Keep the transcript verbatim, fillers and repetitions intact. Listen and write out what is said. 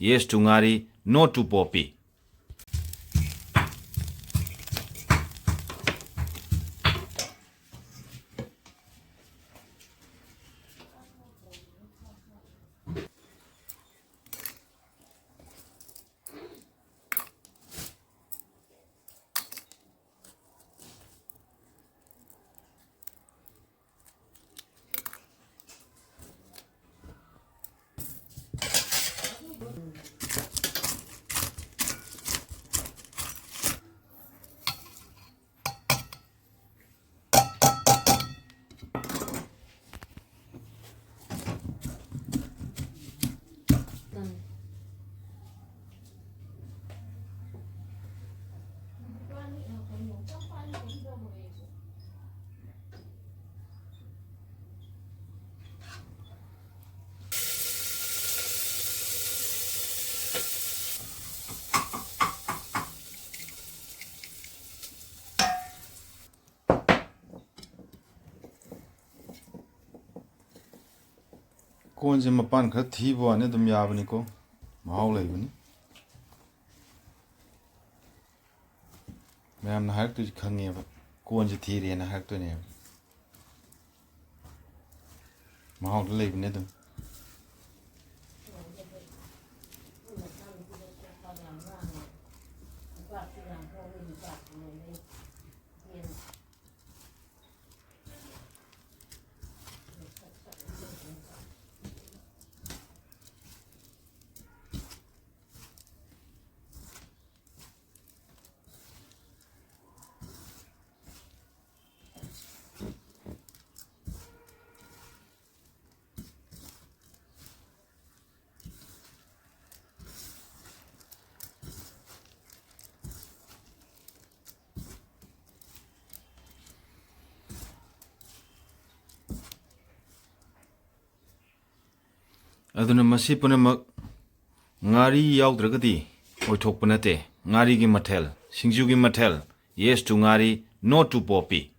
Yes to ꯉꯥꯔꯤ, no to poppy. ꯀꯣꯟꯁꯦ ꯃꯄꯥꯟ ꯈꯔ ꯊꯤꯕ ꯋꯥꯅꯤ, ꯑꯗꯨꯝ ꯌꯥꯕꯅꯤꯀꯣ, ꯃꯍꯥꯎ ꯂꯩꯕꯅꯤ꯫ ꯃꯌꯥꯝꯅ ꯍꯥꯏꯔꯛꯇꯣꯏꯁꯤ ꯈꯪꯉꯦꯕ, ꯀꯣꯟꯁꯦ ꯊꯤꯔꯦꯅ ꯍꯥꯏꯔꯛꯇꯣꯏꯅꯦꯕ꯫ ꯃꯍꯥꯎꯗꯤ ꯂꯩꯕꯅꯦ ꯑꯗꯨꯝ꯫ ꯑꯗꯨꯅ ꯃꯁꯤ ꯄꯨꯝꯅꯃꯛ ꯉꯥꯔꯤ ꯌꯥꯎꯗ꯭ꯔꯒꯗꯤ ꯑꯣꯏꯊꯣꯛꯄ ꯅꯠꯇꯦ꯫ ꯉꯥꯔꯤꯒꯤ ꯃꯊꯦꯜ, ꯁꯤꯡꯖꯨꯒꯤ ꯃꯊꯦꯜ, yes to ꯉꯥꯔꯤ, no to ꯄꯣꯄꯤ꯫